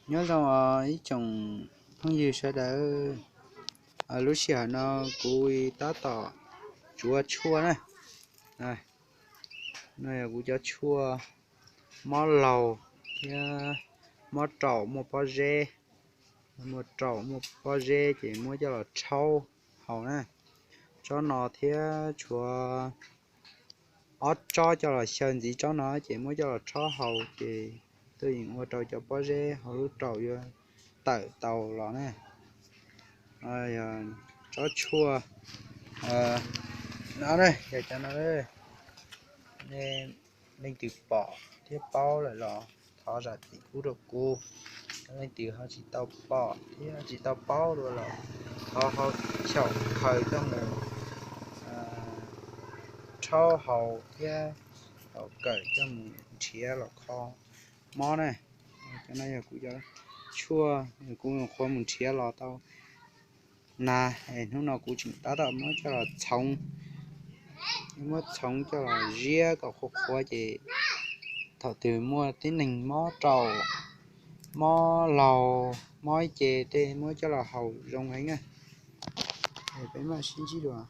Nyob zoo os ib tsoom phooj ywg sawv daws, lub sij hawm no kuv tab tom tsuav tshuaj na. No yog kuv cov tshuaj mob laug thiab mob raum muaj pob zeb. Muaj raum muaj pob zeb ces muab coj los rhaub haus na. Tsob no thiab tshuav ob tsob coj los xyaw ntxiv tsob no ces muab coj los rhaub haus ces twb yeej ua rau cov pob zeb hauv lub raum yuav tawm tau los na. Tsob tshuaj no, yog cov no, nej leej twg pom thiab paub lawm los thov zam txim pub rau kuv. Leej twg ho tsis tau pom thiab tsis tau paub dua los thov ho xyaum khaws coj mus rhaub haus thiab tau kawm coj mus nrhiav los kho mob na. Cov no yog kuv cov tshuaj kuv qhuav mus nrhiav los tau na. Hnub no kuv tseem tab tom muab coj los txhoov, muab txhoov coj los ziab kom qhuav qhuav ces thaum twg muaj tib neeg mob raum, mob laug, mob ib ce tej muab coj los haus zoo heev na. Peb mam sib ntsib dua.